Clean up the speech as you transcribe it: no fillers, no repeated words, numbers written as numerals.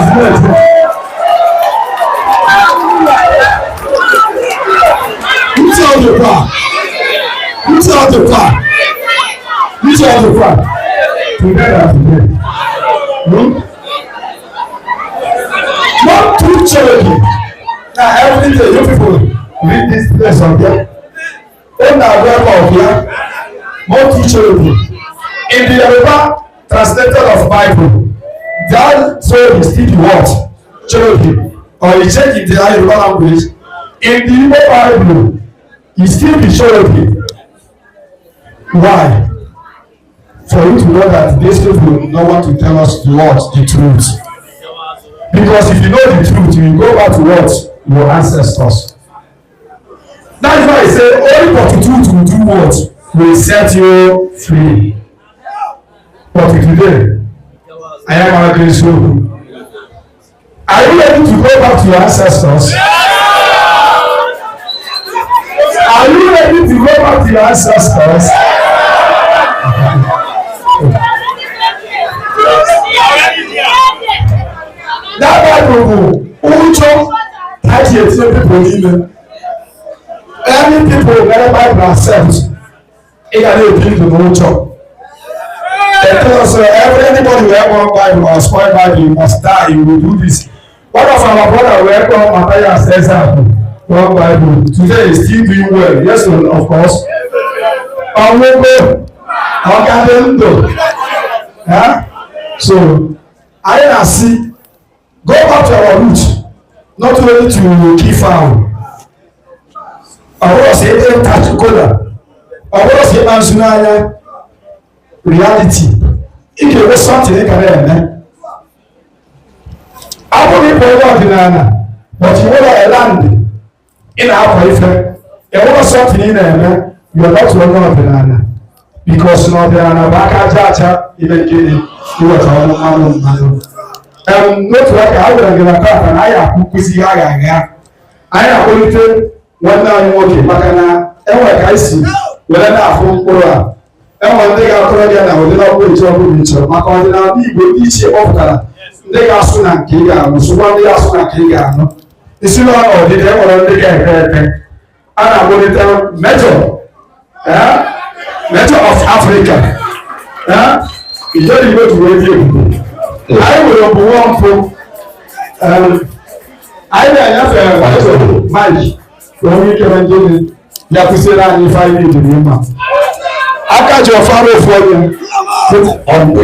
Translate. Ntị ọ dịkwa? Ntị ọ dịkwa? Ntị ọ dịkwa? Together today. Hmm? Not two children. Na every day you people read this place of there. Una welcome of here. Not two children. In the Yoruba translated of Bible, that soul is still the what? Cherubim. Or you check in the Yoruba language. In the Igbo Bible, e still be cherubim. Why? For you to know that these people no want to tell us the what? The truth. Because if you know the truth, you will go back to what? Your ancestors. That's why I say only but the truth will do what? Will set you free. But today, I am arguing eziokwu. Are you ready to go back to your ancestors? Are you ready to go back to your ancestors? That Bible bụ ụjọ ka ji etinye people n'ime. Any people mere Bible accept, ị ga na-ebi ndụ n'ụjọ. They tell us every anybody wey born Bible or spoil Bible, you must die, you will do this. One of our brother wey come Matthias Ezeaku born Bible, today is still doing well. Yes, of course. Ọnwụgo, ọ ka dị ndụ. So, anyị na-asị go back to our root, not only to kill fowl. Ọ bụrụ sị ịta kola, ọ bụrụ sị ịkpa nzu n'anya, reality ị ga-enwe something ị ga na-eme. Ọ bụrụ ịbụ onye ọdịnala but you nwere land ị na-akwa ife, enwere something ị na-eme, you are not onye ọdịnala, because na ọdịnala bụ aka aja aja ime gịnị iweta ọnụ mmanụ mmanụ. N'otu aka a gwara gị na tata na anyị akụ nkụzi ihe a ga-agha, anyị na-akpọlite nwanne anyị nwoke maka na enwere ka anyị si were na-afụ mkpụrụ a. Enwere ndị ga-akọrọ gị na ụdị ọkpụ echi ọbụla ị chọrọ maka ọdịnala Igbo ndị ichie kpọpụtara, ndị ga-asụ na nke ị ga-anụ, sụkwa ndị ga-asụ na nke ị ga-anụ. Isi n'ọnụ ọdịda enwere ndị ga-epe epe. A na-akpọlite Major, Major of Africa, ijeri Igbo tụrụ ezi ebube. Anyị nwere mbụ nwa mpụ, anyị na-enyefe Major Mike ka onye ike na ndị ya kụziere anyị ife anyị jiri mma aka ji ọfara ofu onye. On the